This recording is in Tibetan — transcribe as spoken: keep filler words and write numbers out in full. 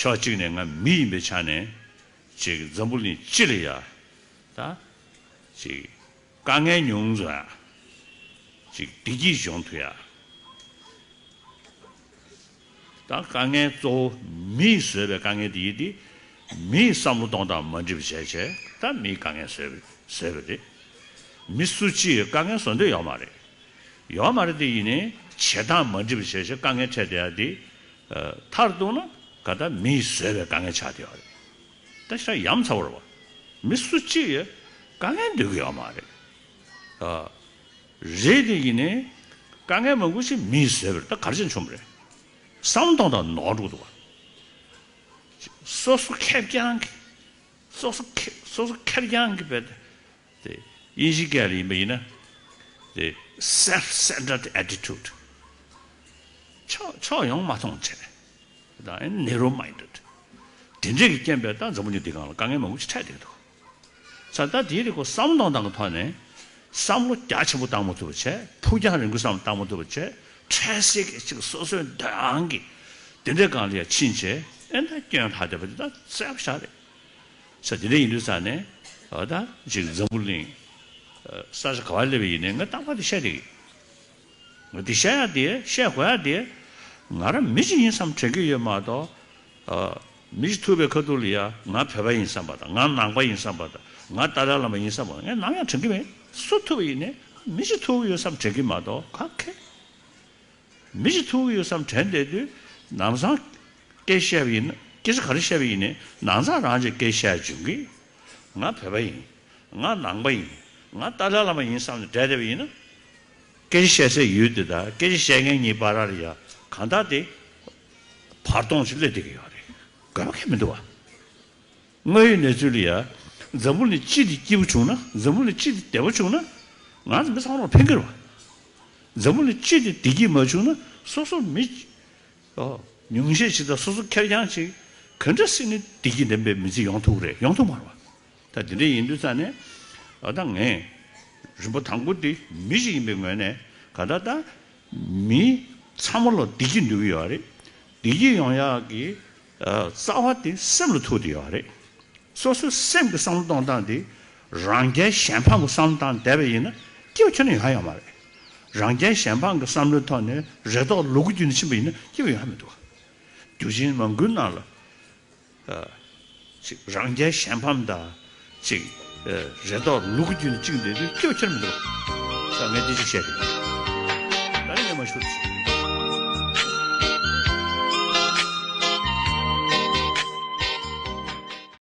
ཕྱོགས་གཅིག་ནས་ང་མི་ཡིན་པའི་ཆ་ནས་ཅིག་འཛམ་བུ་གླིང་སྤྱི་ལ་ཡ་ད་ཅིག་དཀའ་ངལ་ཉུང་བཟོ་ཡ། ཅིག་བདེ་སྐྱིད་འབྱུང་ཐུབ་ཡ། ད་དཀའ་ངལ་གཙོ་བོ་མིས་བཟོས་པའི་དཀའ་ངལ་དེ་ཡིན་ཏེ། མིའི་བསམ་བློ་གཏོང་སྟངས་མ་འགྲིག་པ་བྱས་བྱས་ད་མིའི་དཀའ་ངལ་བཟོས་པ་བཟོས་པ་རེད། མི་སུ་གཅིག་དཀའ་ངལ་བཟོ་འདོད་ཡོད་མ་རེད། ཡོད་མ་རེད་དེ་ཡིན་ནའི་བྱེད་སྟངས་མ་འགྲིག་པ་བྱས་བྱས་དཀའ་ངལ་འཕྲད་བསྡད་ཡ་དེ། མཐར་གཏུགས་ན་ག་ད་མིས་བཟོས་པའི་དཀའ་ངལ་ཆགས་བསྡད་ཡོད་རེད། ད་ཤ་ཡ་མཚར་བ་རེད་བ། མི་སུ་གཅིག་ཡ་དཀའ་ངལ་འདོད་ཀྱི་ཡོད་མ་རེད། རེད་དེ་ཡིན་ནའི་དཀའ་ངལ་མང་པོ་ཞིག་མིས་བཟོས་པ་རེད། ད་ག་རེ་བྱས་ནས་བྱུང་བ་རེད། བསམ་བློ་གཏོང་སྟངས་ནོར་འགྲོ་གི་འདུག་བ། སོ་སོ་ཁེར་རྐྱང་གི། སོ་སོ་ཁེ་སོ་སོ་ཁེར་རྐྱང་གི་བས་དེ་དབྱིན་ཇི་སྐད་ལ་ཡིན་པ་ཡིན་ན་དེ་self-centered attitude། ཕྱོགས་ཕྱོགས་ཡོངས་མ་མཐོང་བྱས། ད་narrow minded། དེ་འདྲས་ཀྱི་རྐྱེན་པས་ད་འཛམ་བུ་གླིང་འདི་སྒང་ལ་དཀའ་ངལ་མང་པོ་ཞིག་འཕྲད་བསྡད་འདུག། ས་ད་དེའི་རིགས་ཀོ་བསམ་བློ་གཏོང་སྟངས་ཀྱི་ཐོག་ནས་བསམ་བློ་རྒྱ་ཆེན་པོ་བཏང་མ་ཐུབ་པ་བྱས། ཕུགས་རྒྱང་རིང་པོའི་བསམ་བློ་བཏང་མ་ཐུབ་པ་བྱས། འཕྲལ་སེལ་གྱི་ཅིག་སོ་སོའི་འདོད་ཨང་གི་དེ་འདྲའི་སྒང་ལ་ཡ་ཕྱིན་བྱས་ཨེ་ད་སྐྱོན་ལྷག་བསྡད་པ་དེ་ད་གསལ་པོ་ཞིག་རེད། ས་དེ་འདྲ་ཡིན་དུས་ས་ནས་ཨ་ད་ཅིག་འཛམ་བུ་གླིང་ས་ཆ་ག་བ་སླེབས་པ་ཡིན་ནའི་ང་རྟག་པར་དེ་བཤད་བསྡད་ཀྱི། འདི་བཤད་ཡ་དེ་བཤད་དགོས་ཡ་དེ་ང་རང་མི་ཞིག་ཡིན་བསམ་དྲན་གྱི་ཡོད་མ་གཏོགས། མི་ཞིག་ཐུག་པའི་ཁ་ཐུག་ལ་ཡ་ང་བོད་པ་ཡིན་བསམ་པ་དང་ང་ནང་པ་ཡིན་བསམ་པ་དང་ང་ཏཱ་ལའི་བླ་མ་ཡིན་བསམ་པ་དང་ངས་ནམ་ཡང་དྲན་གྱི་མེད། སུ་ཐུག་པ་ཡིན་ནའི་མི་ཞིག་ཐུག་གི་ཡོད་བསམ་དྲན་གྱི་མ་གཏོགས་ག་གེ། མི་ཞིག་ཐུག་གི་ཡོད་བསམ་དྲན་བསྡད་དུས་ལམ་སང་སྐད་བཤད་པ་ཡིན་ན་སྐད་ཆ་ག་རེ་བཤད་པ་ཡིན་ནའི་ནང་ཚང་རང་གིས་སྐད་བཤད་བྱུང་གི། ང་བོད་པ་ཡིན། ང་ནང་པ་ཡིན། ང་ཏཱ་ལའི་བླ་མ་ཡིན་བསམ་ནས་བསྡད་བསྡད་པ་ཡིན་ན། སྐད་ཆ་བཤད་སའི་ཡུལ་དེ་དང་སྐད་ཆ་བཤད་མཁན་གཉིས་བར་ལ་ཡ་གང་ལྟར་དེ་བར་སྟོང་ཞིག་སླེབས་བསྡད་ཀྱི་ཡོད་རེད། དགོས་པ་གང་ཡང་མི་འདུག་བ། དངོས་ཡོད་གནས་ཚུལ་ལ་ཡ་འཛམ་བུ་གླིང་སྤྱི་དེ་སྐྱིད་པོ་བྱུང་ན། འཛམ་བུ་གླིང་སྤྱི་དེ་བདེ་པོ་བྱུང་ན་ང་ཚོ་མི་ཚང་མར་ཕན་གྱི་རེད་བ། འཛམ་བུ་གླིང་སྤྱི་དེ་བདེ་སྐྱིད་མ་བྱུང་ན་སོ་སོ་མི་ཨོ། ཉུང་ཤས་ཤིག་དང་སོ་སོ་ཁེར་རྐྱང་ཅིག་ག་འདྲ་སེ་ནས་བདེ་སྐྱིད་ལྡན་པའི་མི་ཚེ་ཡོང་ཐུབ་ཀྱི་རེད། ཡོང་ཐུབ་མ་རེད་བ། ད་དེ་འདྲ་ཡིན་དུས་ཙང་ནས་ཨ་ད་ངས་རིམ་པ་དང་པོ་དེ་མི་ཞིག་ཡིན་པའི་ངོས་ནས་ག་ད་ད་མི་ཚང་མ་ལ་བདེ་སྐྱིད་འདོད་ཀྱི་ཡོད་རེད། བདེ་སྐྱིད་ཡོང་ཡག་གི་ཨ་རྩ་བ་དེ་སེམས་ལ་ཐུག་བསྡད་ཡོད་རེད། སོ་སོའི་སེམས་ཀྱི་བསམ་བློ་གཏོང་སྟངས་དེ་རང་རྒྱལ་གཞན་ཕམ་གྱི་བསམ་བློ་བཏང་བསྡད་པ་ཡིན་ན་སྐྱིད་པ་ཁྱོན་ནས་ཡོང་ཡ་ཡོད་མ་རེད། རང་རྒྱལ་གཞན་ཕམ་གྱི་བསམ་བློའི་ཐོག་ནས་རེ་དོགས་ལོག་གི་བརྒྱུད་ནས་ཕྱིན་པ་ཡིན་ན་སྐྱིད་པ་ཡོང་ཡ་མི་འདུག་བ། རྒྱུ་རྐྱེན་མང་པོའི་ནང་ལ་ཨ་ཅིག་རང་རྒྱལ་གཞན་ཕམ་དང་ཅིག་ཨ་རེ་དོགས་ལོག་གི་བརྒྱུད་ནས་ཅིག་འདོད་དུས་སྐྱིད་པ་ཁྱོན་ནས་མི་འདུག་བ། ས་ངས་འདི་ཅིག་བཤད་དེ་ད་ནི་ངས་མ་ཞུ།